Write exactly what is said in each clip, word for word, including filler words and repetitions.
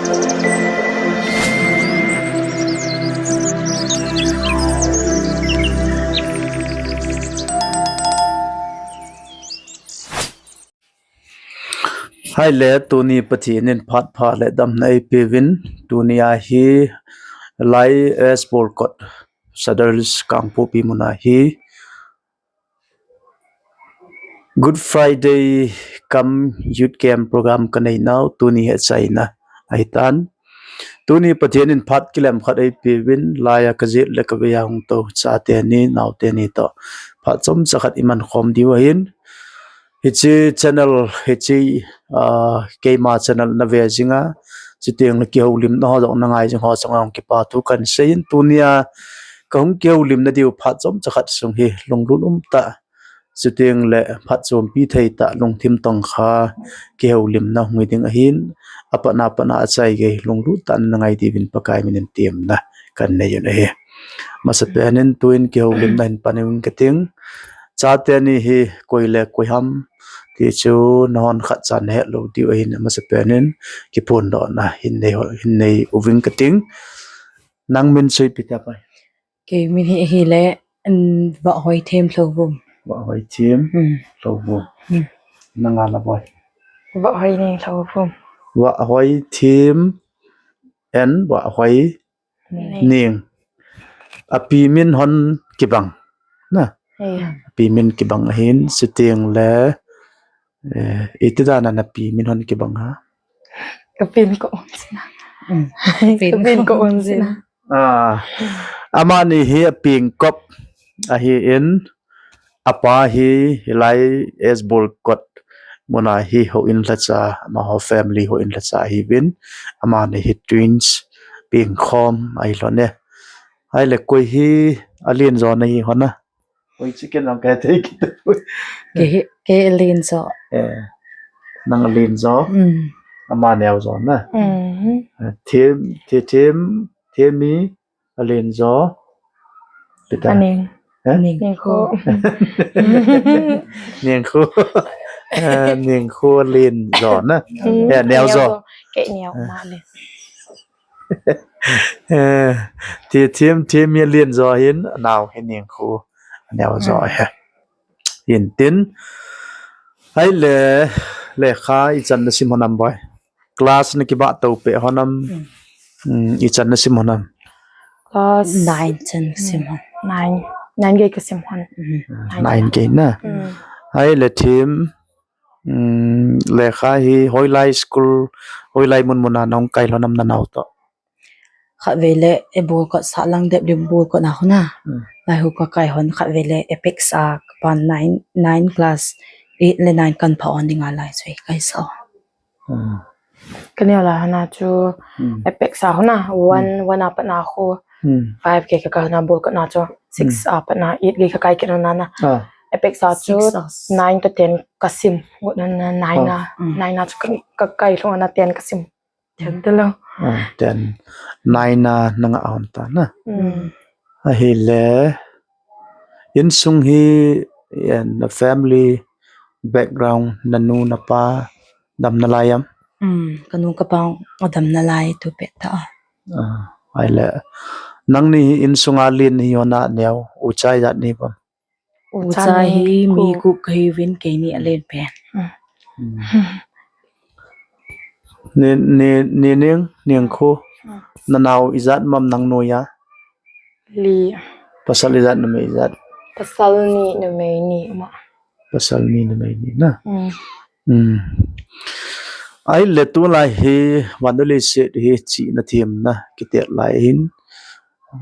Hai le, tuni Pathen in phat pha le damna eipeuvin, tuni a hi Lai S Bolkot Sadar Hills Kangpokpi mun a hi Good Friday cum Youth Camp program kanei nau tuni hi achaina ahitan. Tuni Pathen in phat kilem khat eipeuvin, laiya kajet le kavei a hung tou chate ni, naote ni toh phat chomcha khat iman khom diu ahin. Hiche channel, hiche, ah, keima channel nave jinga, chuteng le kihoulimna ho jong nangai jing ho chunga hung kipa thu kahin seiyin, tunia kahung kihoulimna diu phat chomcha khat sung hi lunglut umtah, chuteng le phatchompi thei tah, lungthim tongkha kihoulimna hung hi ding ahin, apatna patna achaigei lunglut tah in nangai diuvin Pakai min in temna kahin nei un ahi. Masapen in tuin kihoulimna hin pan uving kating. Chate ni hi koi le koi ham ti chu nahon khatcha nahet lou diu ahin, masapen in kiphondohna hin nei, hin nei uving kating. Nang min seipi ta pai. Kei min hi, hile, um, Vahhoithiem Lhouvum. Vahhoithiem Hmm. Lhouvum. Hmm. Nanga la boi. Vahhoining Lhouvum. Vahhoithiem and Vahhoining. Api min hon kibang. Na? Api min kibang ahin, chuteng le, eh, iti dan a napi min hon kibang ham? Kapin ko um sina. Hmm. Kapin ko um sina. Ah, amani hi apengkop ahin, apa hi hilai S Bolkot mun a hi houin lhacha, amaho family houin lhacha ahiuvin, amani hi twins pengkhom ahilou ne. Ahile koi hi alen jo nahi hon a? Oi, chicken jong kahe thei kit. Kei hi, kei alen jo. Eh, nang alen jo. Hmm. Ama neo jo na. Hmm. Eh, Thiem, Thiem, Thiem, Thiemi alen jo. Pita. Aning. Eh? Ningkhu. Ningkhu. Eh, Ningkhu alen jo na. Hmm. Eh, neo jo. Kei neo ma le. Eh, Thiem, Thiemi alen jo hin, nao hi Ningkhu. Neo jo hi. Hintin. Ahile, lekha ichan nasim hon am boi? Class nakibah tou peh hon am? Hmm, ichan nasim hon am? Class nine chan sim hon. Nine. Nine gei kasim hon. Hmm. Nine gei na. Hmm. Ahile Thiem, um, lekha hi hoilai school, hoilai mun mun a nahung kai lhon am nanao toh? Khatvei le, eh, Bolkot Sahlang Deplim Bolkot na hon a. Hmm. Lai hu kakai hon khatvei le, Apex a kapan nine, nine class, eight le nine kan pha hon dinga lai chu kaisa. Hmm. Kaneo lai hon a chu, Hmm. Apex a hon a, one, Hmm. one a pat na khu, Hmm. five kei kakai hon a Bolkot na chu, six Hmm. a pat na, eight kei kakai kit hon a na. Ah. Apex a chu, Six a. Nine to ten kasim, got na, na, nine Ah. a, Hmm. nine a chu ka, kakai lhon a ten kasim. Ten te lo. Ah, ten. Nine a nanga hon ta na. Hmm. Ahile, insung hi, eh, na family background, nanu, napa, dam nalai am? Hmm, kanu kapa adam nalai tu pet ta. Ah, ahile, nangni hi insunga len hi hon a neo, ucha ijat nahi bom? Ucha hi mi gup kahiuvin keini alen pen. Hmm. Hmm. Ni, ni, ni Ning, Ningkhu. Hmm. Nanao ijat um am nang noiya? Li. Pasal ijat numei ijat? Pasal ni numei ni ma. Pasal ni numei ni na. Hmm. Hmm. Ahile tulai hi, Vandoilheiset hi chihna themna kitet lai hin.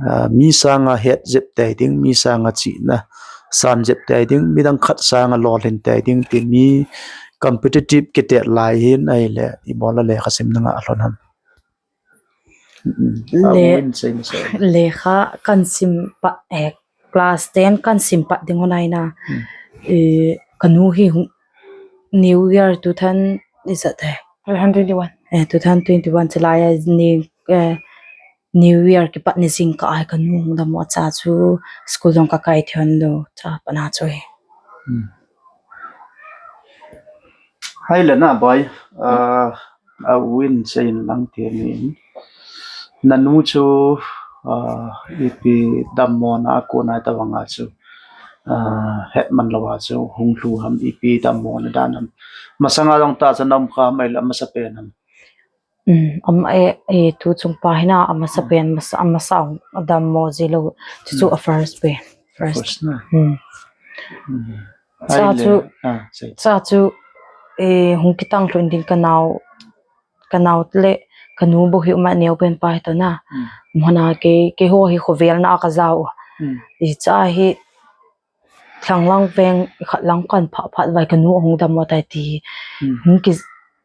Ah, mi sanga het jep tei ding, mi sanga chihna san jep tei ding, midang khat sanga lolhin tei ding, ti mi competitive kitet lai hin, ahile, ibol a lekha sim nanga lhon ham? Mm, Le-, ah, win sei na sei. Lekha kan sim pa, eh, class ten kan sim pat ding hon a ina. Hmm. Eh, kanu hi hung, New Year two thousand, is that, eh? Two thousand twenty-one. Eh, two thousand twenty-one chilai a ni, eh, New Year kipat ni jingkah a kanu hung dam u acha chu school jong kakai thei lou cha pat na chu hi. Hmm. Ahile na boi, ah, A u in seiyin lang ti ni in. Nanu chu, ah, ipi dammo na a kona tabang a chu, ah, hetman lou a chu hung lhu ham, ipi dammo na dan ham. Masanga jong ta chu na um kha ham, ahilou le amasapen ham. Um, am, e, e, tu chung pa hi na, amasa pen, masa, amasa ong, adammo ji lou, chu chu a first pen. First. First na. Hmm. Hmm. Cha chu, cha chu, e, hung kitang lhun ding ka nao, ka nao le, ka nu bou hi um a neo pen pa hi to na. Hmm. Mona ke, ke ho hi khovel na ka jao. Hmm. I cha hi, Thlang lang veng khat lang kan pha phat vai ka nu ahung dam mo tai ti. Hmm. Hung ki,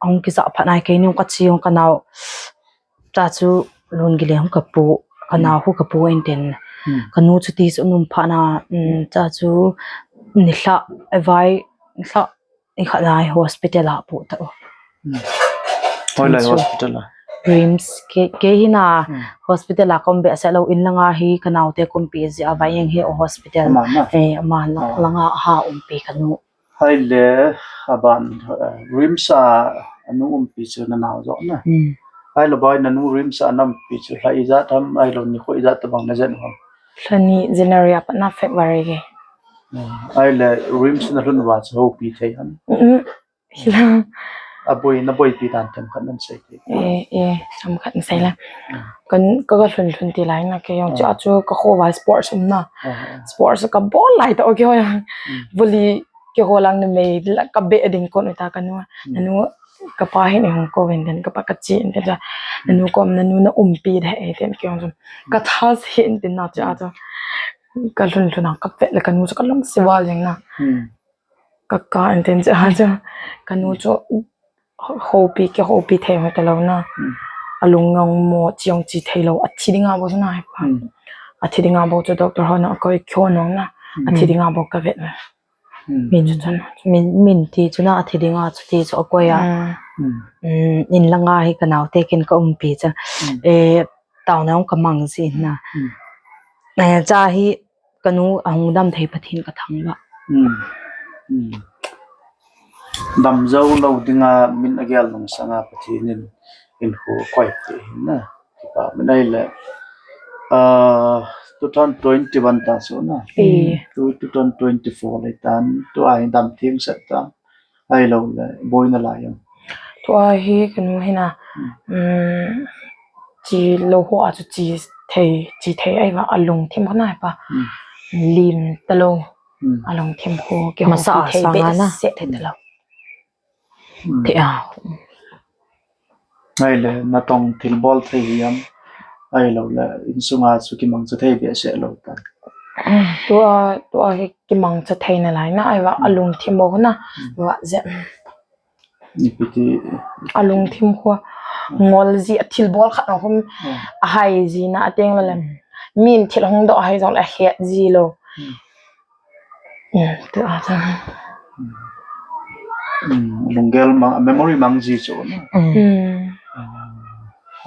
hung kija phat nai kei ni hung ka chi hung ka nao. Ta chu lun gi le hung ka pu, ka nao hu ka pu en ten. Hmm. Ka nu chu ti chu num pha na, um, ta chu ni hla, e vai, ni hla, ni khat lai hospital a pu ta u. Hmm. Hoilai chu hospital a? RIMS, ke, ke hi na hospital a ka um behseh lou in langa hi ka naote ka umpi ji a vai eng hi o hospital. Ama na? Eh, ama na langa ha umpi ka nu. Hai le, aban, eh, RIMS a anu umpi chu na nao jo na? Hmm. Hai le bai na nu RIMS a na umpi chu, hai ijat ham, hai lo ni kho ijat tabang na jen ham? Lha ni January a pat na February ke. Hmm. Hai le RIMS na lhun va chu houpi thei ham? Mm. Hila. A boi, na boipi dan themkhat nan sei te. Eh, eh, themkhat nan sei la. Mm. Kan, ka, ka lhun lhun ti lai na kei jong chu, a chu ka kho vai sports um na. Ah, ah. Sports ka bol lai ta, okay, hoya. Mm. Volley kei ho lang na mei la ka be ding kon ta ka nu. Mm. Na nu ka pa hin hung ko ven den ka pa ka chi den ja. Na nu kom na nu na umpi de e ten kei jong chu. Ka tha se in tin na chu a chu. Ka lhun lhun a ka vet le ka nu chu ka lung sival jeng na. Mm. Ka ka en ten cha cha. Ka nu chu houpi ke houpi thei ho ta lou na. Hmm. A lung jong mo chi jong chi thei lou. A thi dinga bou chu na he pa. Hmm. A thi dinga bou chu doctor ho na koi kyo nong na. Hmm. A thi dinga bou ka vet na. Hmm. Min chu chu na. Min, min ti chu na a thi dinga chu ti chu a koi a. Hmm. Hmm. Hmm, in langa hi ka naote kin ka umpi cha. Hmm. Eh, tao na jong ka mang ji na. Hmm. Eh, cha hi Ka nu ahung dam thei Pathen ka thangvah. Hmm. Hmm. Dam jou lou dinga min agel nung sanga Pathen in, in khu koi te hin na. Kipa min ai le. Ah, two thousand twenty-one ta so na. Eh. Tu, two thousand twenty-four le tan. Tu a hin dam theng set ta. Ahilou le, boina lai em? Tua hi ka nu hi na, hmm, um, chi lou ho a chu chi thei, chi thei ai va a lungthim kho na pa. Hmm. Lim ta lou. Hmm. A lungthim kho ke masa houpi thei be na se thei ta lou. Hmm. Thei a. Ahile, natong thilbol thei hi am, ahilou le, insunga chu kimangcha thei behseh lou ta. Tua, tua hi kimangcha thei nalai na, ahivang, hmm, alungthim bou na, hmm, va jep. Ipi ti? Alungthim khu, hmm, ngol ji a thilbol khat na hum, hmm, ahai ji na ateng le, hmm, min thil hung doh ahai jong le ahet ji lou. Hmm. Hmm, tu a chang. Hmm, lunggel mang, memory mang ji chu na. Hmm. Hmm.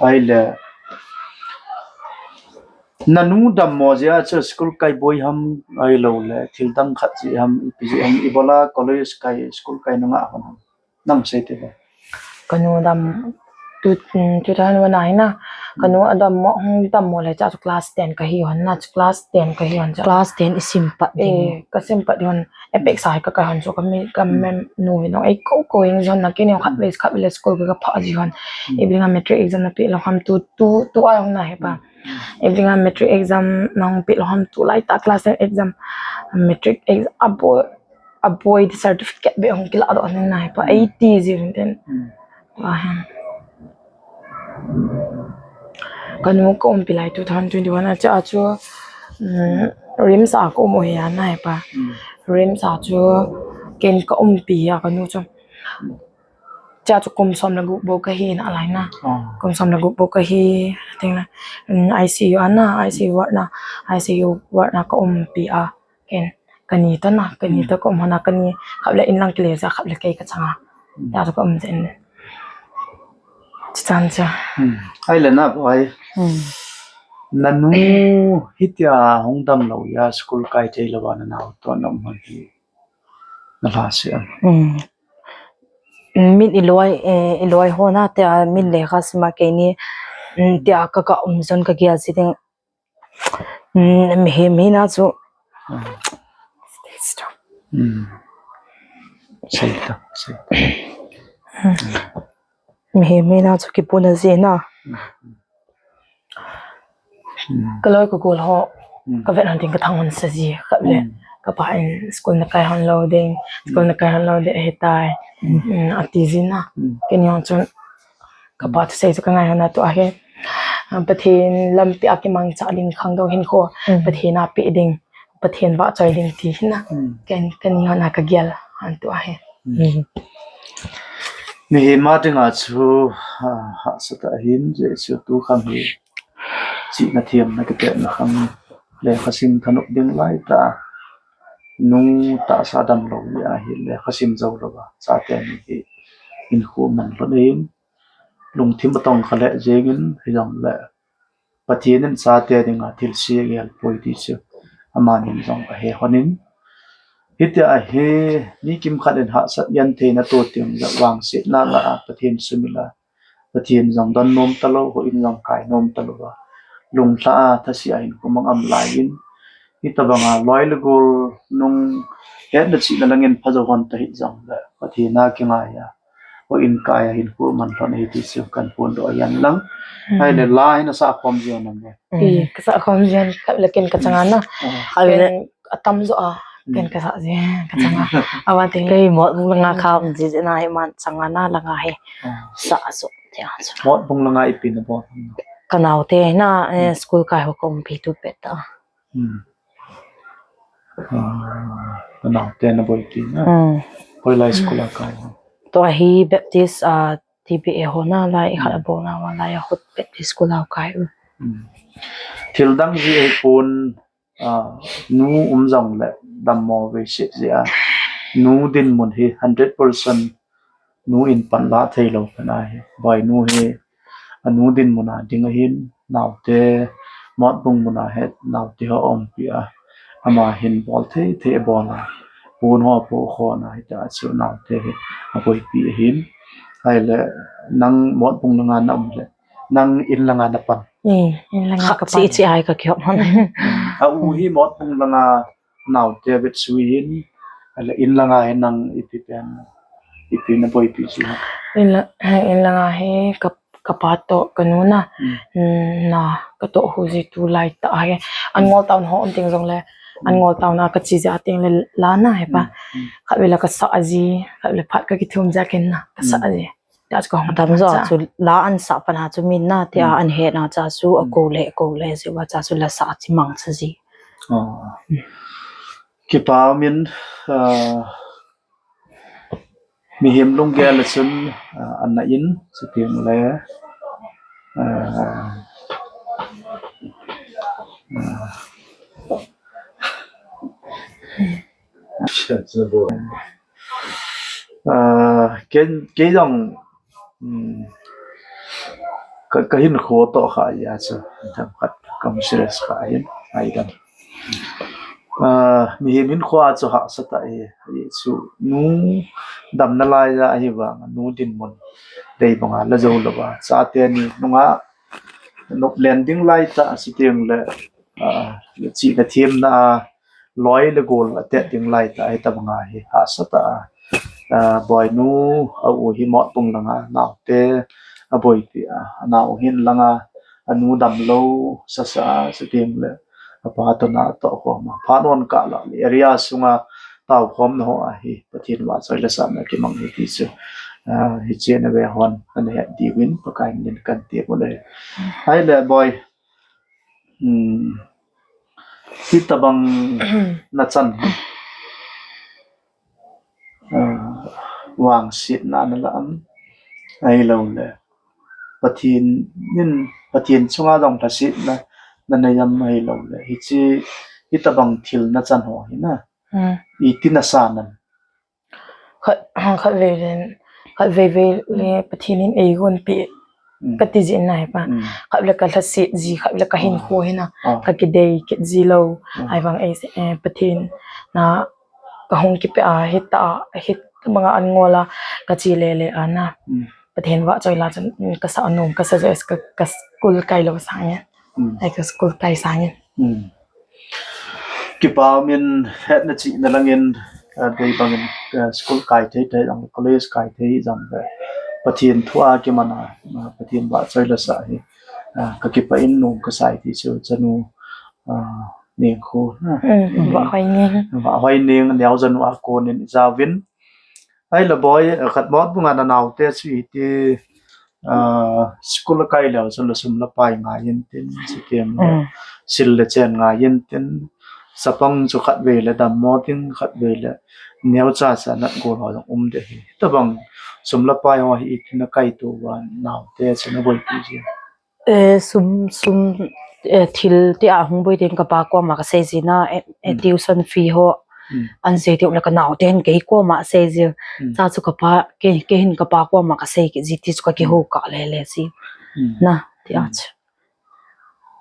Ahile, nanu dammo jeh a chu school kai boi ham ahilou le, thil dang khat ji ham, ipi ji ham, ibola college kai, school kai nanga hon ham. Nang sei te ba. Ka nu dam, tu, mm, two thousand one a hi na. Ka nu, hmm, adammo, hung dammo le cha chu class ten ka hi hon na, chu class ten ka hi hon cha. Class ten i sim pat ding. Eh, ka sim pat ding hon. Apex a hi ka kai hon chu ka mi, ka, hmm, mem nu hi nong. Ei ko ko ing jon na kei ni khat ve, khat ve le school ka, ka pha ji hon. Hmm. Evening a matric exam na pe lou ham tu, tu, tu a hung na he pa. Hmm. Evening a matric exam na hung pe lou ham tu lai ta class ten exam. Matric exam a bo a boi di certificate be hung kila doh ning nai pa, hmm, eighty ji rin ten. Hmm. Wa hen. Ka nu ka umpi lai two thousand twenty-one a cha chu, um, RIMS a ka um u hi a nai pa. Hmm. RIMS a chu ken ka umpi a ka nu chu. Hmm. Cha chu kum som le gup bou ka hi na lai na. Oh. Kum som le gup bou ka hi, ting na, um, I C U a na, I C U ward na, I C U ward na ka umpi a. Ken, ka ni ta na, ka ni ta ka um hon a, ka ni khap le in lang kile ja, khap le kei ka chang a. Hmm. Ta ka um jen. Chan cha. Hmm. Ahile na boi. Hmm. Nanu hitia hung dam lou a, school kai thei lou a na nao toh na um hon hi. Na lha se am? Hmm. Min iloi, eh, iloi ho na te a min lekha sima keini, mm, te a ka ka um jon ka gel si ding. Mm, mihem hina chu. Mm. Sei ta, sei ta. Mihem hina chu kipuna jina. Mm. Mm. Ka loi ka gol ho, mm, ka vet hon ding ka thang hon sa ji, khat le, mm, ka pa in school na kai hon lo ding, school na kai hon lo ding, ahi tai. Mm. Mm, ati jina. Mm. Keini hon chun, ka pa thusei chu ka ngai hon a tu ahi. Ah, Pathen lampi a kimang cha ding khangdong hinkho, mm, Pathen a pe ding, Pathen vahchoi ding ti hina. Mm. Ken, keini hon a ka gel hon tu ahi. Mm. Mihem a dinga chu, ah, hahsat ahin, Jesu tu khang hi, chihna thiamna kipehna khang, lekha sim thanop ding lai ta, nu tahsa damlou ni ahi, lekha sim jou louva, chate ni hi, hinkho man lhon in, lungthim atong kha le jengin, hijongle, Pathen in chate dinga thilse agel poi ti chu, amani jong ahe hon in. Hitia hi, mi kimkhat in hahsat gentheina to teng le vangsetna la a, Pathen sumil a, Pathen jong don nom talou, houin jong kai nom talou a, lunglha a, thase a hinkho mang um lai in, hitabanga loi le gol nung hetna chihna langin pha jou hon ta hijongle, Pathen a kingai a, houin kai a hinkho man lhon ahi ti chu kan phondoh ahi lang. Mm. Ahile la hi na sa khom ji nam le. Mm. Ka sa khom ji, khat le ken ka chang a na. Mm. Ahile ken atam jo a, ken ka sa ji, ka chang a. Aban te. Kei Motbung langa kha um ji ji na hi man chang a na langa hi. Mm. Sa jo, ti a chu. Motbung langa ipi na bol? Ka naote na, eh, school kai ho ka umpi tu pet a. Hmm. Ah, ka naote na boipi na. Hmm. Hoilai school a kai? Tua hi Baptist, ah, T B A ho na lai, hmm, khat a bol na, wa lai a hot Baptist school a kai u. Hmm. Thil dang ji ahi pon, ah, nu um jongle dammo ve se ji a. Nu dinmun hi hundred percent nu in panla thei lou kana hi. Boinu hi anu dinmun a ding ahin, naote, Motbung mun a hi naote ho umpi a, ama hin bol thei thei abol a, pon ho apoh khom a, hitia chu naote hi aboipi ahin. Ahile nang Motbung langa na um le, nang in langa na pan? Hmm, in langa ka pan. Chi chi ai ka kihop hon. A u hi Motbung langa naote vet sui in, ahile in langa hi nang ipi pen, ipi na boipi ji? In la, in langa hi ka, ka pa toh ka nu na, hmm, hmm, na ka toh hu ji tulai ta hi. An ngol taona ho um teng jongle, an ngol taona ka chi ji a teng le la na hi pa. Hmm, hmm. Khat vela ka sa ji, khat vela phat ka kithum ji a ken na, ka sa ji. Atam jo chu la an sa pan a chu min na, tia an he na cha chu, a ko le, ko le, ji wa cha chu la sa chi mang cha ji. Oh. Kipa min, ah, mihem lunggel le chun, ah, an na in, chuteng le, ah, ah, Ah, ken, kei jong, um, ka, ka hinkho toh kha a chu, themkhat ka hung serious kha ahin, ai dan. Ah, mihem hinkho a chu hahsa tah ahi, ahi chu nu damna lai a ahi vang, nu dinmun dei banga la jou louva, chate ni nunga nop len ding lai tah, chuteng le, ah, chihna thiamna a, loi le gol atet ding lai tah, hitabanga hi hahsa tah a, ah, boinu, a u hi Motbung langa naote aboipi a, anao hin langa anu damlou sasa, chuteng le apa toh na toh khom a, phat on kah la le area sunga tao khomna ho a hi Pathen vahchoi le satna kimang hi ti chu, ah, hiche na ve hon ana het diuvin Pakai min in kan ti u le. Ahile boi, um, hitabang na chan hi, ah, vangsetna na la am, ahilou le Pathen in, Pathen chunga jong lhasetna na nei am, ahilou le hiche, hitabang thil na chan ho hi na, hmm, iti na sa nam? Khat, khat vei le, khat vei vei le Pathen in eigonpi, hmm, ka ti jin na hi pa. Hmm. Khat le ka lhaset ji, khat le ka hinkho hi na, ah, ka kidei kit ji lou. Hmm. Ahivang ei, eh, Pathen na ka hung kipe a, hita, hit, banga an ngol a, ka chi le le ana. Hmm. Pathen vahchoi la chun, mm, ka sa nom, ka sa jo, ka, ka school kai lou sangin. Hmm. Ai ka school kai sangin. Hmm. Kipa min hetna chihna langin, ah, dei bangin, ah, school kai thei thei jong, college kai thei jong le. Pathen thu a kimana, ah, Pathen vahchoi la sa hi. Ah, ka kipah in nom ka sa e ti chu chanu, ah, Nengkhu, ah. Hmm, Vahhoineng. Vahhoineng, neo janu a konin i jaovin. Ahile boi, khat mot bunga na naote chu iti, ah, school kai leu chun le sum le pai ngai intin, sikem le, mm, sil le chen ngai intin, chapang chu khatvei le dammo ding, khatvei le neocha cha nat gol ho jong um ding ahi. Tabang sum le pai ho hi iti na kaito uva naote chu na boipi ji. Eh, sum, sum, eh, thil tia hung boi ding kapa koma ka sei jin a, eh, eh, mm, tuition fee ho, mm, an sei diu le ka naoten kei koma sei jin. Mm. Cha chu kapa, kei, kei hin kapa koma ka sei kit ji ti chu ka kihou kah le le ji. Mm. Na, tia chu.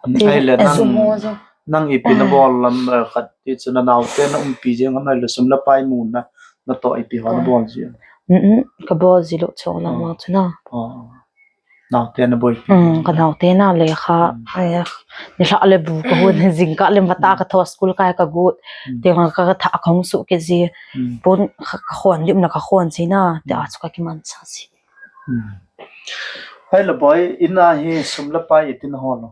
Mm. Ti, ahile eh, nang, sum ho chu. Nang ipi na bol lam, eh, khat ti chu na naote na umpi jing ham ahile sum le pai muna, natoh ipi ho na bol ji. Mm, mm, ka bol ji lou chu na ma chu na. Oh. Naote na boipi. Mm, ka naote na lekha, mm, ai, nilhah le bu ka hon, jingkah le mata ka tho school kai ka got, mm, teng ka, ka thah ka hung suh kit ji, mm, pon ka, ka khon lim na ka khon ji na, tia chu ka kimanchah ji. Mm. Ahile boi, in a hi sum le pai iti na hol u?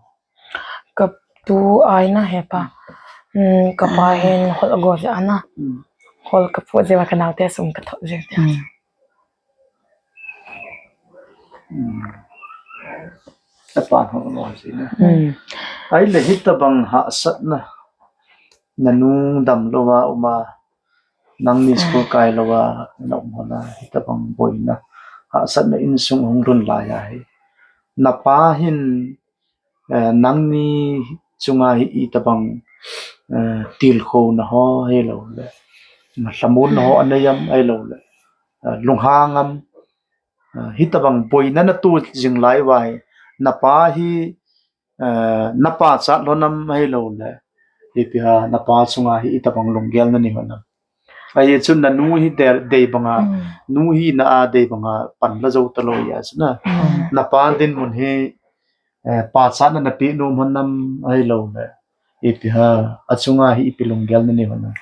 Ka tu a in a he pa. Mm, kapa hin hol a go ji ana. Mm. Hol ka phu ji uva ka naote sum ka thot ji tia. Mm. Hmm. Tapa hung lo si na. Hmm. Ahile hitabang hahsatna. Nanu damlouva uma. Nangni school kai louva na um hon a. Hitabang boina. Hahsatna insung hung lhun lai ahi. Napa hin, eh, nangni chunga hi itabang, eh, tilkhouna ho hilou le. Lhamonna ho anei am hilou le. Eh, lunghang am. Ah, hitabang boina na tu jing lai uva hi, napa hi, ah, napa chat lhon am hilou le, ipi ham napa chunga hi itabang lunggel na nei hon am. Ahi chun nanu hi dei, dei banga, mm, nu hina a dei banga pan la jou talou ahi chun a. Mm. Napa dinmun hi, eh, pachatna na pe nom hon am hilou le, ipi ham, achunga hi ipi lunggel na nei hon am.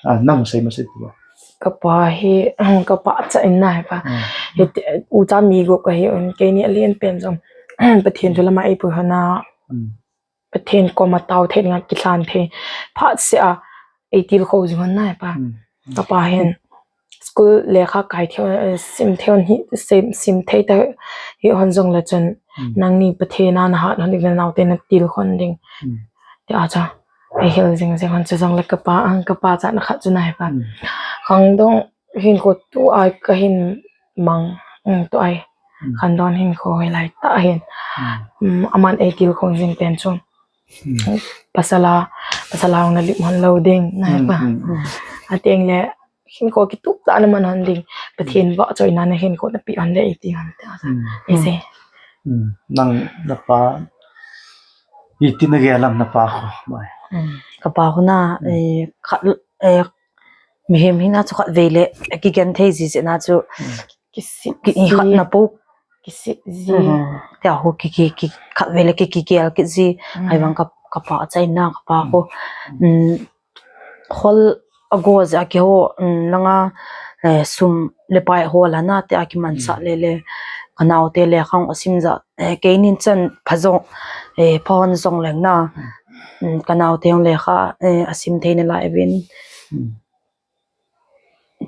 Ah, nang sei ma sei tua. Kapa hi, kapa cha in na he pa. Hmm. Hiti, ucha mi gop kahi un, keini alen pen jong. Pathen thu lama eipui hon a. Hmm. Pathen koma tao thei dinga kilhan thei. Phat seh a, eitilkhou jing hon na he pa. Hmm. Kapa hin. School lekha kai thei, eh, sim thei hon hi, sim, sim thei ta hi hon jong le chun, hmm, nangni Pathen a na hat hon ding le naote na tilkhou ding. Hmm. Tia chu. Eihil jing jing hon chu jong le kapa, ang kapa chatna khat chu na he pa. Hmm. Khangdong hinkho tu a kahin mang, um, tu a. Hmm. Khangdong hinkho hilai tah hin. Hmm. Um, aman eitilkhou jing pen chu. Hmm. Pasal a, pasal a hung na lim hon lou ding, na he pa. Hmm, hmm, hmm. Ateng le, hinkho kitup tah na man hon ding. Pathen vahchoina na hinkho na pe hon le iti hon te. Hmm. Ese. Hmm. Nang napa, iti na gel am napa kho, mai. Hmm. Kapa kho na, hmm, eh, khat, eh, mihem hina chu khatvei le, eh, kigen thei ji ji na chu. Hmm. Kisih, ki, eh, khat na pu. Kisih ji. Hmm. Tia ho ki, ki, ki, khatvei le ki, kigel kit ji. Hmm. Ahivang ka, kapa chaina kapa kho. Hmm. Hmm. Hol a go ji a kiho, um, nanga, eh, sum le pai hol a na tia kimanchah, mm, le le. Ka naote lekha asim ja, eh, keinin chan pha jong, eh, pha hon jong leng na. Mm. Um, ka naote jong lekha, eh, asim thei nalai uvin. Mm.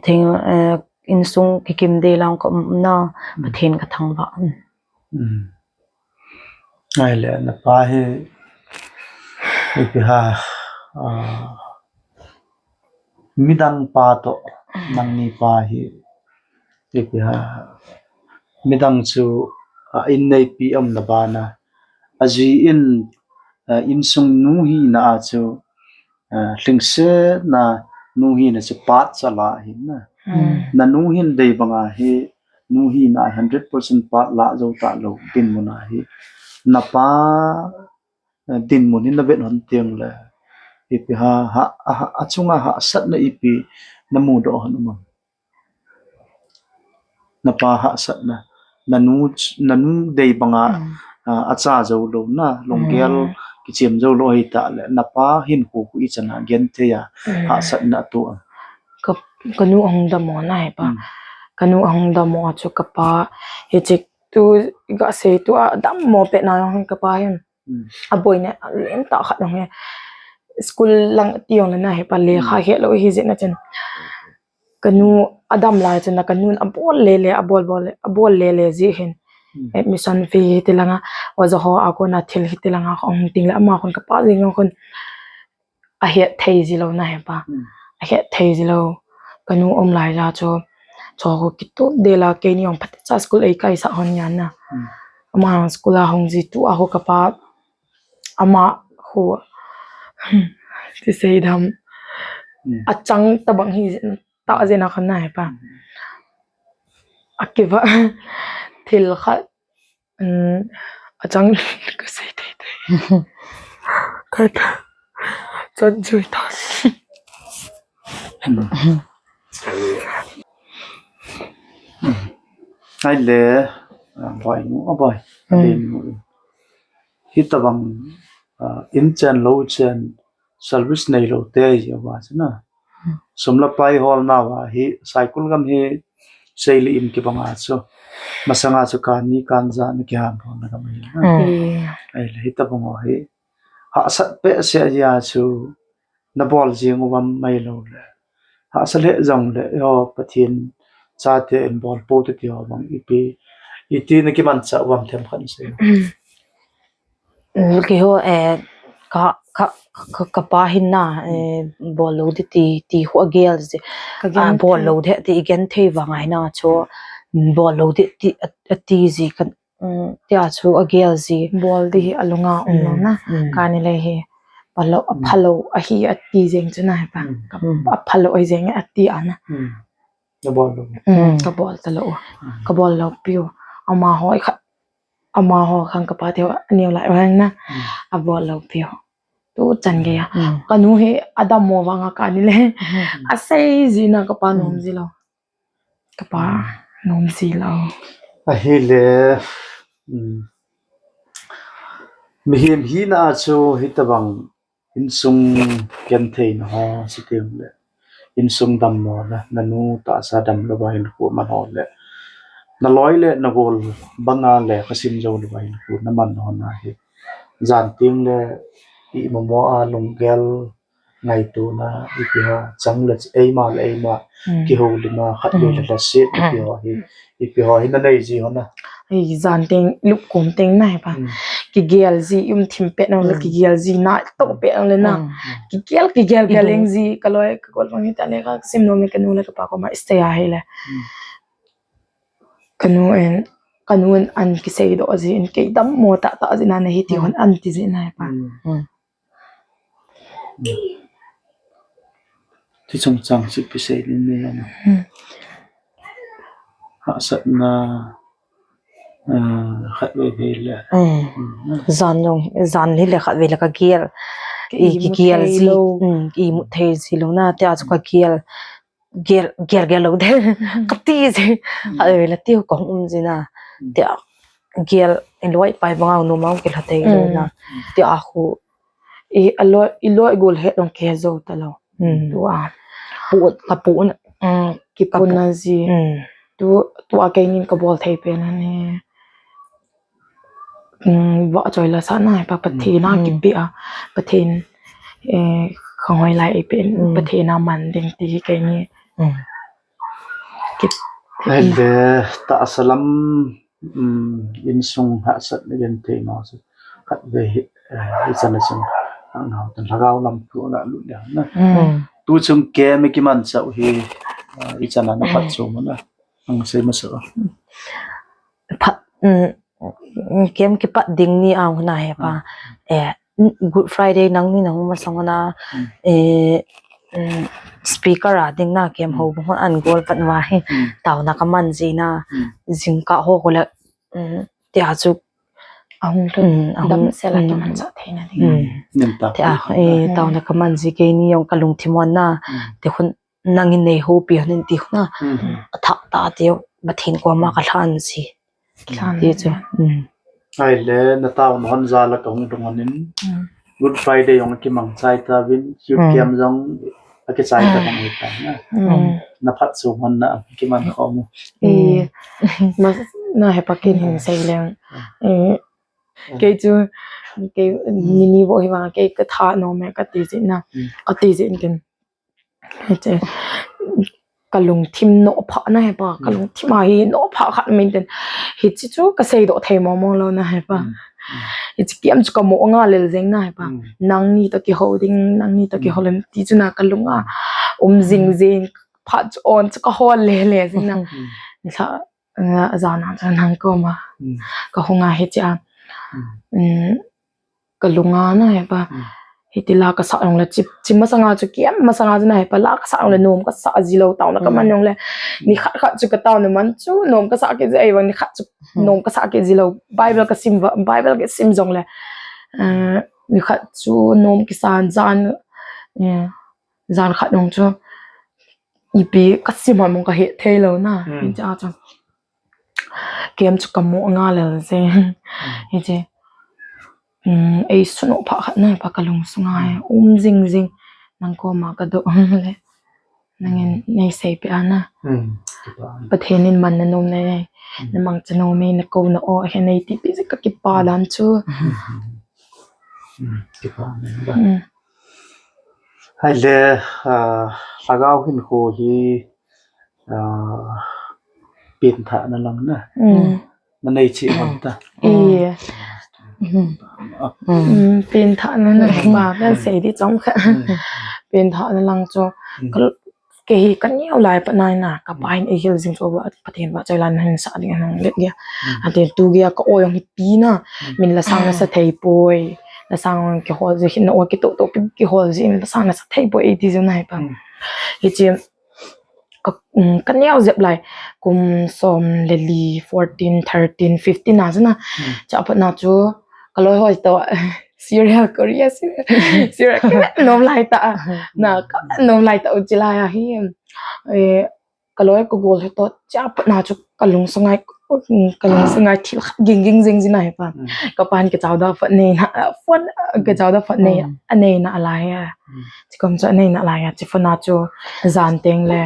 Thing, eh, insung kikim dei lang ka um na, mm, Pathen ka thangvah. Mm. Hmm. Ahile, napa hi, ipi ham, ah, midang pa toh, hmm, nangni pa hi, ipi ham, midang chu, ah, in neipi umna bana, ajeh in, ah, insung nu hina a chu, ah, lhingsetna nu hina chu part cha la ahi na. Hmm. Na nu hin dei banga hi, nu hina a hundred percent part la jou talou dinmun ahi. Napa, ah, dinmun hi na vet hon teng le, ipi ham, ha, ha, achunga hahsatna ipi na mudoh hon um am? Napa hahsatna, nanu, nanu dei banga, hmm, ah, acha jou lou na, lunggel, hmm, kichem jou lou hita le, napa hinkho khu ichan a genthei a, hmm, hahsatna atoh a. Ka, kanu ahung dammo na hepa. Hmm. Kanu ahung dammo chu kapa, hiche tu, kasei tu a dammo pet na jong kapa hin. Hmm. Aboina lentah khat jong hi. School lang ti jong le na hepa, lekha, hmm, helou hi jeh na chun. Kanu adam lai chun na, kanun abol lele, abol bol le, abol lele ji hin. Hmm. Admission fee hiti langa, oja ho a kona thil hiti langa, hung ting le ama khun kapa jeng jong khun ahet thei ji lou na hepa. Hmm. Ahet thei ji lou. Kanu um lai ja chu, chu khu kitup del a keini jong phatecha school eikaisah hon jan na. Hmm. Ama school a hung ji tu a khu kapa, ama khu, ti sei dam. Hmm. Achang tabang hi, ta jeh na khan na hepa. Hmm. Akiva, thil khat, um, achang kasei thei thei. Khat, chan jui ta. Hmm. Ahile, ah, boi nu, ah, boi. Hmm. Ahile nu. Hitabang, ah, in chen lou chen, service neilou te hi ava chu na. Hmm. Sum le pai holna uva hi, Saikul gam hi, sei le im kibang a chu. Masanga chu kani kanja na kiham holna gam hi na. Hmm. Ahile hitabang uva hi, hahsat behseh jeh a chu, nabol jing uvam mai lou le. Hahsa lheh jong le, eiho Pathen chate in bol pou te ti ho bang ipi, iti na kimanchah uvam themkhat sei. Mm, keiho, eh, ka, ka, ka, kapa hin na, eh, bol lou ding ti, ti khu agel ji. Ka gen, ah, bol lou ding ti i genthei vang ahi na chu, bol lou ding ti, a, ati ji ka, um, tia chu agel ji. Bol ding hi alunga um lou na. Mm. Kani le hi, phalou, aphalou ahi ati jeng chu na hepa. Mm. Ka, mm, aphalou ahi jeng ati ana. Mm. Nabol lou. Mm, kabol talou. Mm. Kabol lou piu. Amaho khat, amaho khang kapa te aneo lai vang na. Mm. Abol lou piu. Tu chan gei a. Mm. Kanu hi adammo vang a kani le. Mm. Asei ji na kapa nom ji lou. Kapa nom ji lou. Ahile, um, mihem hina a chu hitabang insung genthei na ho si teng le. Insung dammo na, nanu tahsa damlou va hinkho man ho le. Naloi le nagol banga lekha sim jou lou va hinkho naman ho na hi. Jan teng le ima mo a lunggel ngaitona, ipi ham, chang le eima le eima, mm, kihoulim a, khatvei le, mm, lhaset, mm, ipi ho hi, ipi ho hi nanei ji ho na. Ei, jan teng, lupkom teng na hepa. Mm. Kigel ji, um thim pet nang le, mm, kigel ji, na toh pet nang le na. Mm. Kigel, kigel, kigel leng ji, kaloi, kagol bang hita le, kasim nom le, kanu le, kapa koma, stay a hile. Mm. Kanu in, kanu in an kisei doh ji, in kei dammo tah tah ji na na hiti hon an ti ji na hepa. Mm. Mm. Ti chungchang chu kisei ding nei ana. Hmm. Hahsatna, ah, khatvei vei le. Hmm. Hmm. Jan jong, jan hi le khatvei le kagel. Ka i, imut kigel thei ji lou. Hmm, imut thei ji lou na, tia chu kagel. Gel, gel, gel lou de. Hmm. Kati ji. Hmm. Khatvei le tiu kahung um ji na. Hmm. Tia gel, in loi pai banga nu mau gel hatei lou na. Hmm. Tia khu I, aloi, iloi gol het dong kihe jou talou. Hmm. Tua. Pu, kapu na. Hmm. Kipu na ji. Hmm. Tu, tua keinin kabol thei pen ahi. Hmm, vachoi la sa na hepa Pathen a, hmm, kipe a. Pathen, eh, khangoi lai ipi, hmm, Pathen a man ding ti keini. Hmm. Kit. Ahile, tahsa lam Um, insung hahsatna genthei mo chu. Khatvei hi, eh, ichan a chun, ang hao tan lhagao lam thu a lut le na. Mm. Tu chung camp i kimanchah u hi, eh, ichan a na phatchom u na. Ang sei masa. Phat, um, camp kipat ding ni ang na hepa. Mm. Eh, Good Friday nangni nahung masang na, mm, eh, mm, speaker a ding na camp, mm, houbung hon an gol pat uva hi, mm, taona kaman ji na, mm, jingkah ho khu le, mm, tia chu ahung, mm, ahung, damsel a, mm, kimanchah theina ding. Mm. Tia, eh, mm, taona kaman ji keini jong kalungthim hon na, mm, ti khun nangin nei houpi hon in ti khun na, mm, athah ta tiu. Pathen koma kalhan si. Ti chu. Ahile, natao nahon jal a kahung lhung in. Good Friday jong kimang chai tauvin, youth camp jong akichai ta bang hita na. Naphat chu hon na kiman khom u. Nahepa kin hin sei leng. Kei chu, kei nini vo hi vang, kei katha nom e, kati jin na. Kati jin tin. Hiche, kalungthim nophah na hepa, kalungthim a hi nophah khat min tin. Hiche chu kasei doh thei mong mong lou na hepa. Hiche kiam chu kamo nga lel jeng na hepa. Nangni toh kihou ding, nangni toh kihou lem ti chu na kalung a um jing jing, phat chu on chu kahol le le jing na. Sa, eh, ajana chu nang koma kahung a hiche a. Kalung a na hepa. Hiti la kasah jong le chi, chi masanga chu kiam masanga chu na hepa la kasah jong le nom kasah ji lou taona kaman jong le. Ni khat khat chu kataona man chu nom kasah kit ji ei vang ni khat chu nom kasah kit ji lou. Bible kasim va, Bible kasim jong le. Eh, ni khat chu nom kisan jan, eh, jan khat jong chu ipi kasim ham kahe thei lou na. Hiche a chu. Kiam chu kamo nga lel jeng. Hiche. Ei sunoh pha khat na hepa kalung sunga um jing jing. Nang koma kadoh le. Nangin nei seipeh a na. Pathen in man na nom nei. Namang cha nom e, nakou na o, he nei tipi jeh kakipa dan chu. Ahile, ah, lhagao hinkho hi, ah, pengthahna lang na. Nanei cheh hon ta. Pengthahna lang pa, kan sei di chom kha. Pengthahna lang chu. Kei hi kaneo lai pat na, kapa hin eihil jing chu Pathen vahchoi la nahin sah ding ahin let dia. Ati tu geiya ka o jong hi pi na. Min lasang nasa thei poi. Lasang kihol ji hin na o kitoh toh kihol ji in lasang nasa thei poi eiti jong na hepa. Hiche ka, kaneo jep lai. Kum som le li, fourteen, thirteen, fifteen na jong na. Chaphat na chu kaloi ho toh serial Korea serial. Serial kanom lai ta. Na kanom lai ta u chi lai ahi. Eh, kaloi kagol he toh chaphat na chu kalung sunga, kalung sunga thil khat ging ging jing jing na hepa. Kapan kachao da phat nei na, phone kachao da phat nei, anei na alai a. Chikom chu anei na alai a, chi phone a chu jan teng le.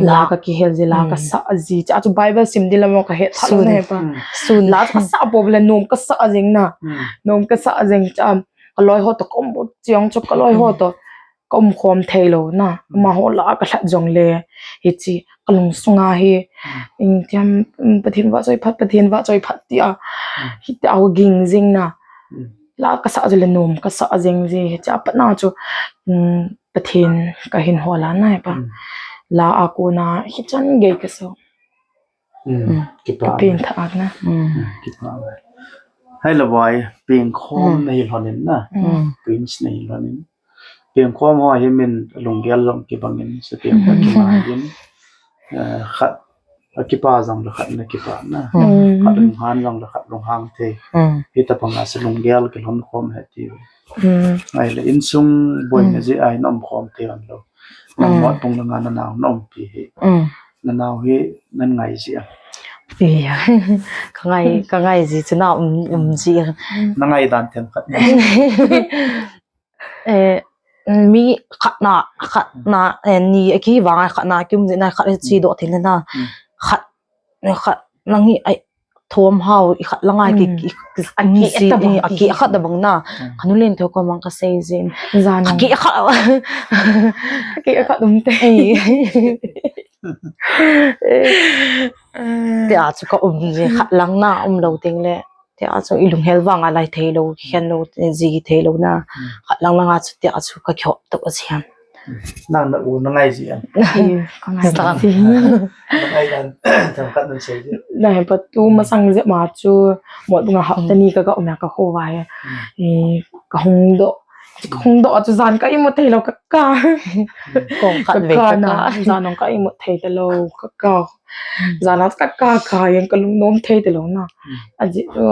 La kakihel ji, la kasah ji, cha chu Bible sim di la mo kahe tha lou na hepa. Sun la chu kasah bou le nom kasah jing na. Nom kasah jing cha kaloi ho toh kom bu chiang chu kaloi ho toh. Ka um khom thei lou na, amaho la ka lhat jong le, hiche ka lung sunga hi, in tiam, Pathen vahchoi phat, Pathen vahchoi phat tia, hitia ho ging jing na, la ka sah jong le nom ka sah jing ji, hiche a pat na chu, Pathen ka hin hol a na hepa, la a kona hichan gei ka so. Kipa. Ka pengthah na. Kipa. Hai la vai, pengkhom na hi lhonin na. Prince na hi lhonin. Pengkhom ho hi min lunggel jong kibang in, sa peng pa kima in. Khat a kipa jong le khat na kipa na. Khat lunghan jong le khat lunghang thei. Hitabang a sa lunggel kilhon khom he ti. Ai le insung boina jeh a na um khom thei lou. Nang mot pung langa na nao na umpi hi. Na nao hi nan ngai ji a. Iya. Ka ngai, ka ngai ji chu na um, um ji a. Na ngai dan them khat. Eh, mi khat na, khat na, eh, ni a kivang a khat na, ki um ji na khat chi doh thei le na. Khat, khat nang hi ai thom hao i khat langa ki, ki, ki, a ki si, a ki khat da bang na. Ka nu len thei ko mang ka sei jin. Jan a ki khat. A ki khat um te. Tia chu ka um ji khat lang na um lou teng le. Tia chu i lunghel vang a lai thei lou, khen lou, ji thei lou na. Khat lang langa chu tia chu ka kihop to a siam. Nang na u na ngai ji a. Ka ngai ji. Na ngai dan, themkhat nan sei ji. Na hepa tu masang jep ma chu, mot bunga hapta ni ka ka um a ka khovah a. Ka hung doh. Ka hung doh a chu jan ka imut thei lou ka ka. Kong khat ve ka ka. Jan ong ka imut thei ta lou ka ka. Jan a ka ka ka jeng ka lungnom thei ta lou na. Ajeh chu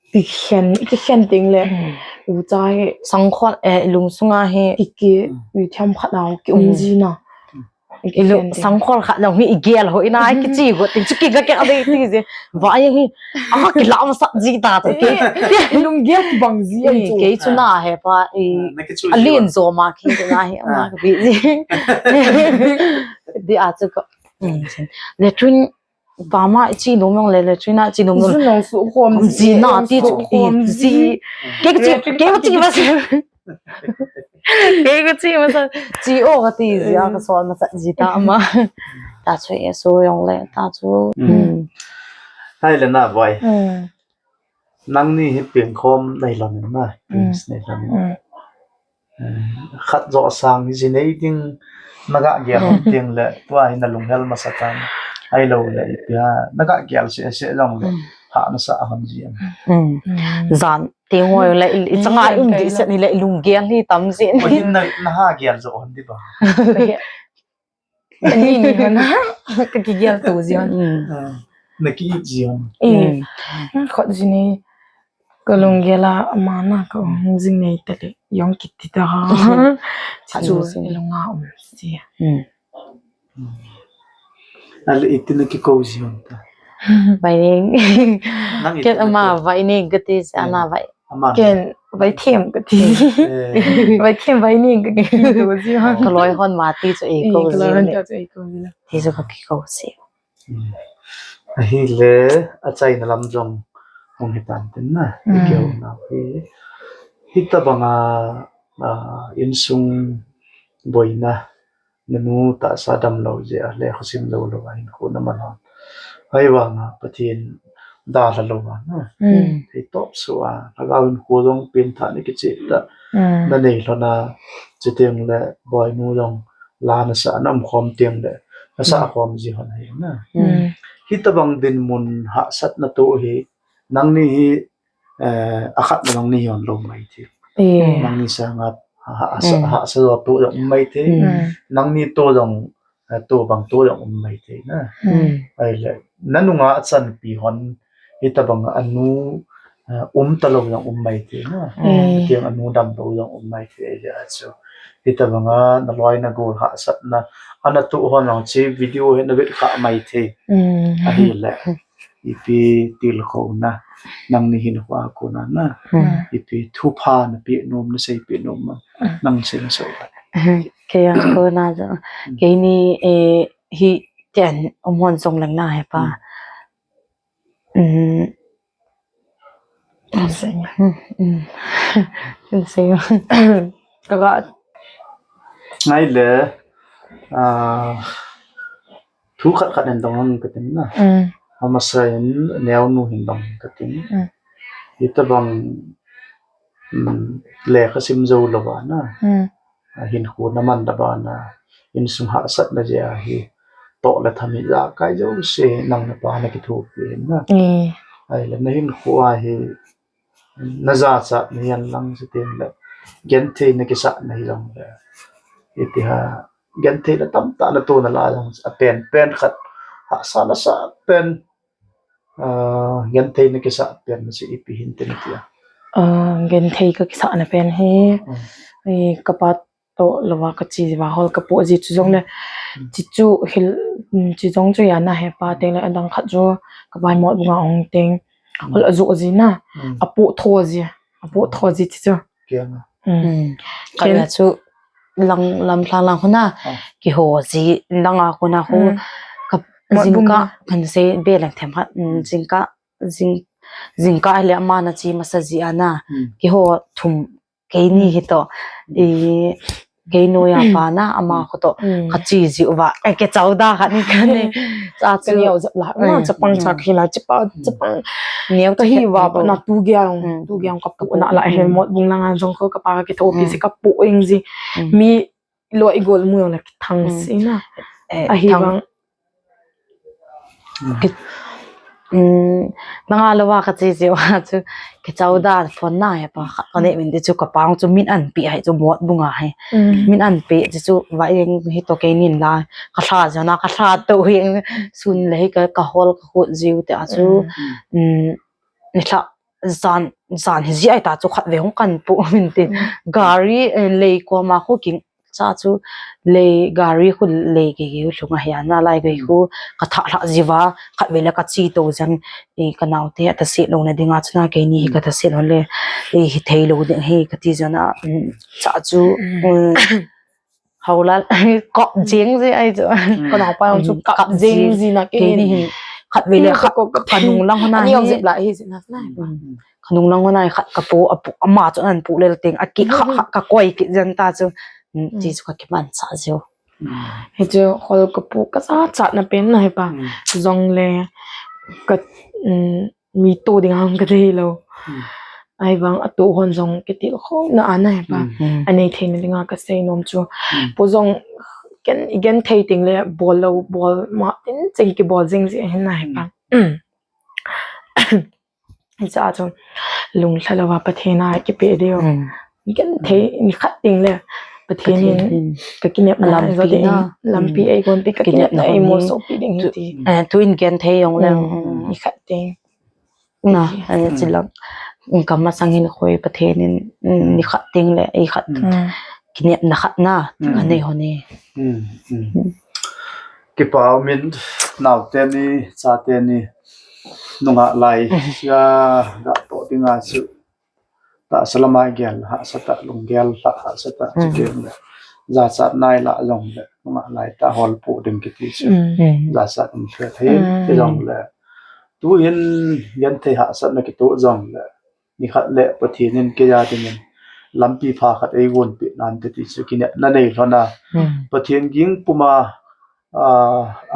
Kikhen, kikhen teng le. U cha hi. Sangkhol, eh, lung sunga hi. Kiki, u thiam khat nau, ki um ji na. Ilu sangkhol khat jong hi igel ho ina kichi go tin chu kiga kya dei ti je. Vai hi. A kilam sat ji ta to ke. Ilung gel bang ji ai chu. Kei chu na he pa i. Alin zo ma ki na he ma ka bi ji. Di a chu ko. Latrine pa ma chi nom jong le latrine a chi nom jong. Ji na ti chu ki ji. Ke chi ke chi ma. Kei ka chi masa, chi o ka ti ji a ka sol masa ji ta ma. Ta chu e so jong le, ta chu. Hai le na boy. Nangni hi pengkhom nei lon na, peng nei lon. Khat jo sang hi ji nei ding na ga gel hon tieng le, tua hi na lunghel masa tan. Ai lo le, ipia, na ga gel se se jong le, ha na sa hon ji. Jan Ti ngoi le i changa i um di set ni le i lunggel hi tam jin. Oi, na, na ha gel jo hon di ba? Ani ni hon. Ka kigel to ji hon. Na ki ji hon. Eh. Khot ji ni ka lunggel a ama na ka um jing nei ta le. Yong kiti ta ha. Chu i lunga um si. Ale iti na kikou ji hon ta. Vaining. Ken ama Vaining kati si ana Vai. Ken Vaithem kati. Vaithem Vaining kati. Kaloi hon ma ti chu eikou ji. Ti chu kakikou si. Ahile achaina lam jong hung hitan tin na. Kikou na hi. Hita banga insung boina. Nanu tahsa damlou jeh a, lekha simlou lou a hinkho naman hon. Ahivanga Pathen dalha lou a na. Hei top so a, lhagao hinkho jong pengthah na kicheh tah. Na nei lhon a, chuteng le boinu jong la nasa na umkhom teng le, nasa khom ji hon ahi na. Hitabang dinmun hahsatna toh hi, nangni hi, eh, akhat na nangni hi hon lou mai thei. Nangni sanga ha, ha, ha, hahsa jo toh jong um mai thei. Nangni toh jong, eh, toh bang toh jong um mai thei na. Ahile, na nunga achanpi hon, hitabang anu, eh, um talou jong um mai thei na. Tiang anu damlou jong um mai thei ahile achu. Hitabanga na loi na gol hahsatna, ana toh hon jong chi video hi na vet kha mai thei. Ahile. Ipi tilkhouna, nangni hinkho a kona na. Ipi thupha na peh nom, na seipeh nom, nang sei na sei. Kei a kona jong. Keini, eh, hi ten um hon jong leng na he pa. Sei. Sei. Kaga. Ngai le, ah, thu khat khat nen dong ang katin na. Amasa in neonu hin dong katin. Hitabang, mm, lekha sim jou lou va na. Ahinkho naman lou va na. Insung hahsatna jeh a hi. Toh le tham hi jakai jouse nang na pa na kithopi na. Ahile na hinkho a hi. Na jachat na hihen lang chuteng le. Genthei na kisah na hi jong le. Iti ham. Genthei na tamtah na toh na la jong. Apen, pen khat. Hahsa na sa pen. Ah, genthei na kisah pen na si ipi hin tin tia. Ah, genthei ka kisah na pen hi. Eh, ka pa toh lou va ka chi va hol ka po ji chu jong le. Chi chu hil, mm, chi jong chu ya na he pa teng le adang khat chu ka bai mot bunga ong teng. Hol ajo ji na. Apo tho ji. Apo tho ji chi chu. Kiang a. Ka ya chu lang lam thlang lang huna. Kiho ji lang a huna hu. Ka jingkah kan sei be lang them khat. Jingkah, jing, jingkah le ama na chi masa ji a na. Kiho thum Keini hi toh, i, kei noiya pa na, ama khu toh, ka chi jiu va, eh, ke chau da khat ni ka nei. Cha chu. Ka neo jep la, ma chapang cha khi la, chapa, chapang. Neo ka hi va, pa na tu gei ong, tu gei ong ka pu na la, he mot bung langa jong ko ka pa ka kithopi si ka pu ing ji. Mi lo i gol mu ong la ki thang si na. Ahi vang. Ki, um, nanga lou va ka chi jiu a chu, kichau da phone na he pa khat ka nei min ti chu ka pang chu min an pi hai chu mot bunga hai. Min an pi ti chu va eng hi toh keinin la ka thla jiu na ka thla toh hi sun le hi ka, ka hol ka khut jiu ti a chu, um, ni thla jan, jan hi ji ai ta chu khat ve hung kan pu min ti. Gari, eh, lei ko ma khu king cha chu lei gari khu lei kei kei lhung ahi a, nalai kei khu ka thah lhah jiuva, khatvei le ka chi to jeng, i ka naote a thaset louna dinga chu na keini hi ka thaset lou le, i hi thei lou ding hi ka ti jong a, um, cha chu, um, Haulan, kap jeng ji ahi chu. Ka naopa jong chu kap jeng ji na keini hi. Khatvei le khat ka nung lang hon a hi. Ani jep la hi ji na na. Ka nung lang hon a hi khat ka pu, a pu, ama chu an pu lel teng. A ki kha, kha, ka koi kit jeng ta chu. Ti chu ka kiman sa jiu. Hi chu hol ka pu ka sa chat na pen na hi pa. Jong le ka, um, mi to ding hang ka thei lou. Ahivang a to hon jong kitilkhouna ana hi pa. Anei theina dinga ka sei nom chu. Pu jong ken, i gen thei teng le bol lou, bol ma tin cheng kibol jeng ji ahi na hi pa. Hicha chu lunglha louva Pathen a kipe diu. I gen thei ni khat teng le Pathen in ka kinepna lampi ei gon pi ka kinepna ei mo so pi ding hi ti. Eh, tu in gen thei jong le ni khat teng. Na, ani chilang. Ka masang hin khoi Pathen in, mm, ni khat teng le, i khat. Kinepna khat na, anei hon e. Kipa umin, naote ni, chate ni, nungah lai, ya, ga to dinga chu. Tahsa lama gel, hahsat a, lunggel, hahsat a, chu keng le. Jachat nai la jong le, nungah lai ta hol pu ding kiti chu. Jachat um thei thei, ti jong le. Tu hin genthei hahsatna kitoh jong le, ni khat le Pathen in kei a dingin lampi pha khat ei gonpi nan te ti chu kinepna nei lhon a. Pathen ging puma, a,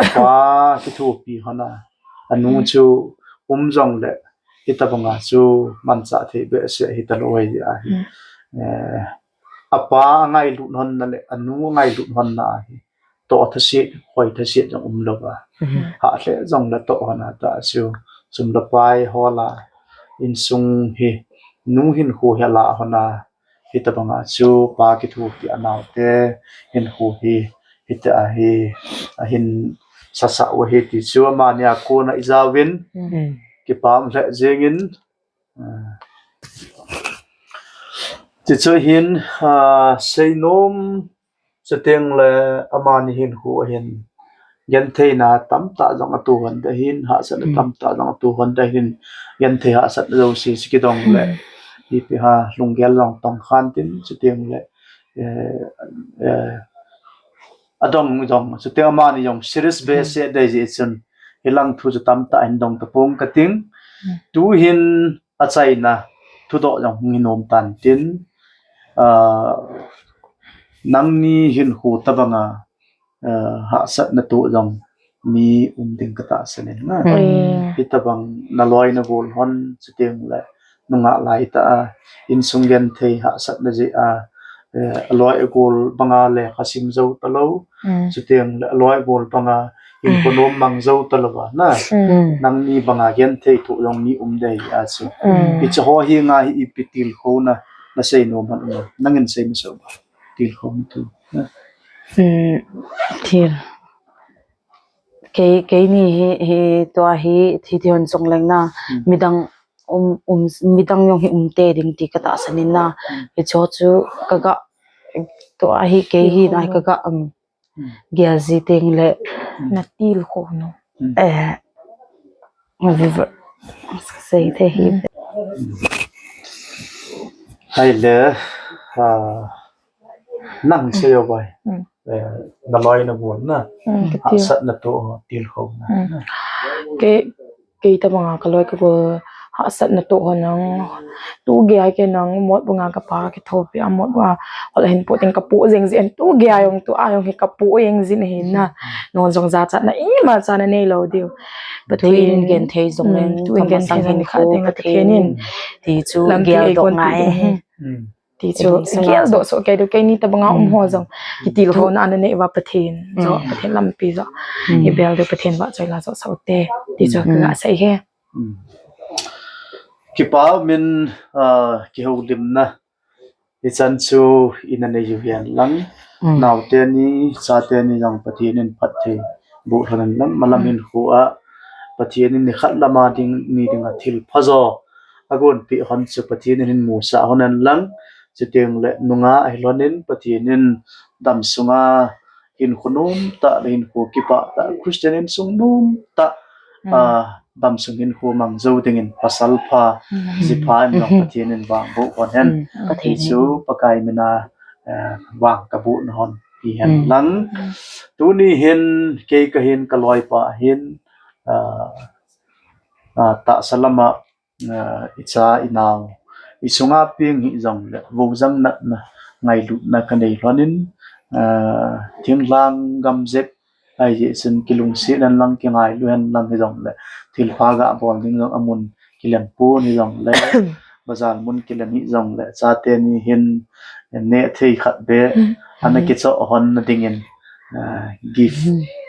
apa kithopi lhon a. Anu chu um jong le, hitabanga chu manchah thei behseh hita lou ahi a hi. Eh, apa ngailut lhon na le, anu ngailut lhon na hi. To thaset, hoi thaset jong um louva. Hah le jong le to lhon a ta chu, sum le pai hol a, insung hi, nu hinkho hi la lhon a, hitabanga chu pa kithopi a naote hinkho hi, hita hi, ahin sasa u hi ti chu amani a kona i jaovin, kipa um lheh jengin, Ah. Ti chu hin, ah, seinom chuteng le amani hinkho a hin gentheina tamtah jong atoh lhon ding ahin, hahsatna tamtah jong atoh lhon ding ahin, genthei hahsatna jouse chu kidong le, ipi ham lunggel jong tong khan tin chuteng le, eh, eh, adong jong, chuteng amani jong serious behseh ding ahi jeh chun, hilang thu chu tamtah hin dong tapong kating. Tu hin achaina thudoh jong hung hinom tan tin, ah, nangni hinkho tabanga, ah, hahsatna toh jong mi um ding katahsan in na. Hitabang naloi nagol hon chuteng le nungah lai tah a, insung genthei hahsatna jeh a, eh, aloi agol banga lekha sim jou talou, chuteng le aloi agol banga hinkho nom mang jou talou va na. Nangni banga genthei toh jong mi um ding ahi a chu. Hiche ho hi nga hi ipi tilkhouna nasei nom ham, nangin sei masa uva. Tilkhouna thu na. Til. Kei, keini hi, hi tua hi, thi thi hon chung leng na, midang um, um, midang jong hi um te ding ti katahsan in na. Hicho chu kaga, tua hi kei hi na hi kaga, um, gel ji teng le. Na tilkhou nom. Eh, viva. Sei te hi. Hai le, ah, nang sei o bai. Eh, naloi nagol na. Hahsatna toh, tilkhouna. Kei, kei tabanga kaloi kagol hahsatna toh ho nang. Tu gei a kei nang mot banga kapa kithopi a mot banga hol hin po teng kapo jeng jin tu gei a jong tu a jong hi kapo jeng jin ahi na. Non jong jachatna ima cha nanei lou diu. Pathen in genthei jong leng tu in genthei jong kha teng Pathen in ti chu geldoh ngai. Ti chu geldoh soh kei diu, keini tabanga um ho jong kitilkhouna nanei uva Pathen jo, Pathen lampi jo. Ibel diu Pathen vahchoi la jo soh te. Ti chu kaga sei e. Kipa umin, ah, kihoulimna hichan chu ina nei u hen lang. Naote ni, chate ni jong Pathen in phatthei boh lhon hen lang, malam hinkho a Pathen in nikhat lama ding, ni dinga thilpha jo agonpeh hon chu Pathen in hin musah hon hen lang. Chuteng le nungah ahi lhonin Pathen in damsunga hinkho nom tah le hinkho kipah tah, Christian insung nom tah, ah, damsung hinkho mang jou dingin pasal pha, ji pha in jong Pathen in vangboh hon hen. Pathen chu Pakai mina, eh, vang kaboh na hon hi hen lang. Tuni hin kei kahin kaloipa hin, ah, ah, tahsa lama, ah, icha inau, isunga peng hijongle, vojang natna, ngailutna kanei lhonin, ah, thinglhang gam jep, ahi jeh chun kilungset hen lang, kingailu hen lang hijongle, thilpha gabol ding jong amun kilem pon hijongle, bazar mun kilem hijongle, chate ni hin neh thei khat beh ana kichoh hon na dingin, ah, gift,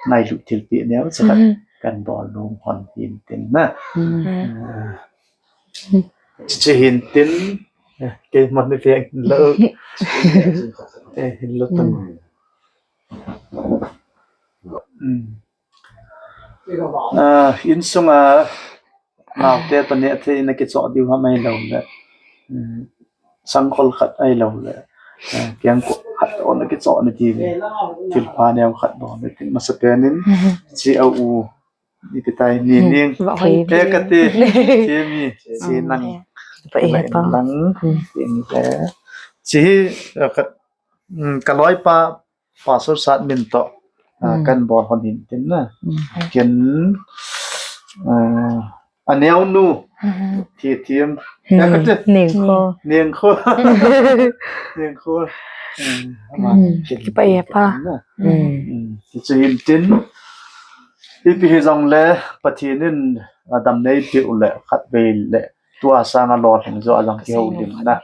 ngailut thilpeh neocha khat kanbol nom hon hin tin na. Ah, chuche hin tin, eh, keiman ni peng lo. Eh, hin lo tan. Ah, insunga naote toh neh thei na kichoh diu ham ahilou le, sangkhol khat ahilou le, kengkoh khat toh na kichoh na diu, thilpha neo khat bol na tin, masapen in, chi a u, ipi tai, ni ning, te kati, te mi, chi nang, pa e pa lang, ting le, chi hi, kaloipa, Pastor Sat min toh, ah, kanbol hon hin tin na. Ken, ah, aneonu, thi thiam. Nengkho. Nengkho. Nengkho. Kipa e pa. Chu hin tin. Ipi hijongle, Pathen in, ah, damnei piu le, khatvei le, tua sanga lolhing jo a jong kihoulim na.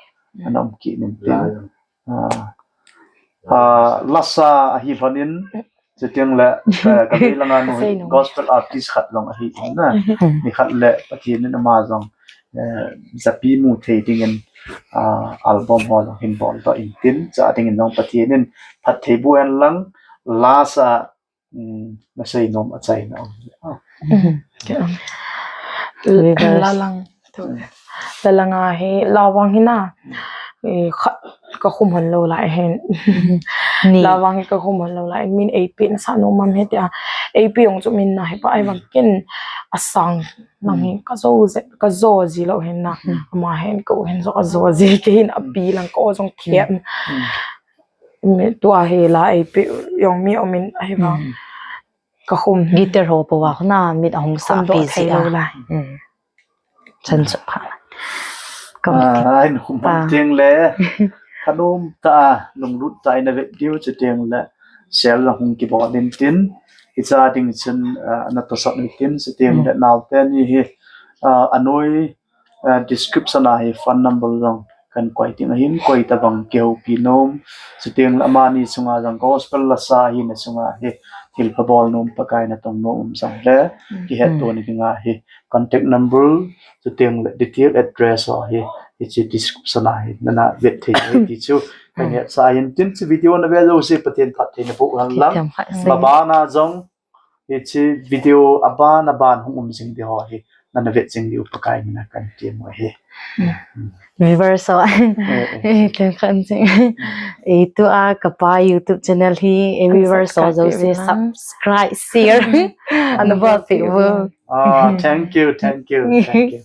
Ana um kit in tin. Ah, ah, lasa ahi lhonin, chuteng le, eh, kavei langa nu hi gospel artist khat jong ahi in na. Nikhat le Pathen in ama jong, eh, japi mu thei dingin, ah, album ho jong hin bol doh in tin, cha dingin jong Pathen in phatthei boh hen lang, lasa, um, nasei nom achaina um. Lalang. Lalanga hi, lavang hi na, eh, kha-, kakhum hon lou lai hin. Lavang hi kakhum hon lou lai. Min eipe nasa nom am hitia. Eipe ong chu min na hi pa ai vang kin asang lang hi kajo je, kajo ji lou hin na. Ama hin ko hin jo kajo ji ke hin api lang ko jong khian. Mi tua hi la eipe ong mi ong min ahi vang. Kakhum. Guitar ho po va na mit ahung sa pi si a. Chan chu pha. Ka, ah, in khum pa. Teng le. Khanom ta, lunglut ta ina vet diu chuteng le. Sel la hung kibol in tin. Hicha ding chun, ah, na tosot ni tin chuteng le naote ni hi. Ah, anoi, ah, description a hi phone number jong kan koi ding ahin, koi tabang kihoupi nom. Chuteng le amani chunga jong gospel lasa hi na chunga hi thilpha bol nom Pakai na tong nom um jong le kihet to ni dinga hi. Contact number, chuteng le detail address ho hi, hiche description a hi, nana vet thei thei ti chu. Ka ngetsa hin tin chu video na ve jouse Pathen phatthei na boh hen lang. Mabana jong, hiche video aban aban hung um jing di ho hi, nana vet jing diu Pakai mina kan tem u ahi. Viewers ho. Eh, eh. Eh, kan kan jing. Eh, tua kapa YouTube channel hi, eh, viewers ho jouse subscribe, share. Ana bol peh uvin. Ah, thank you, thank you, thank you.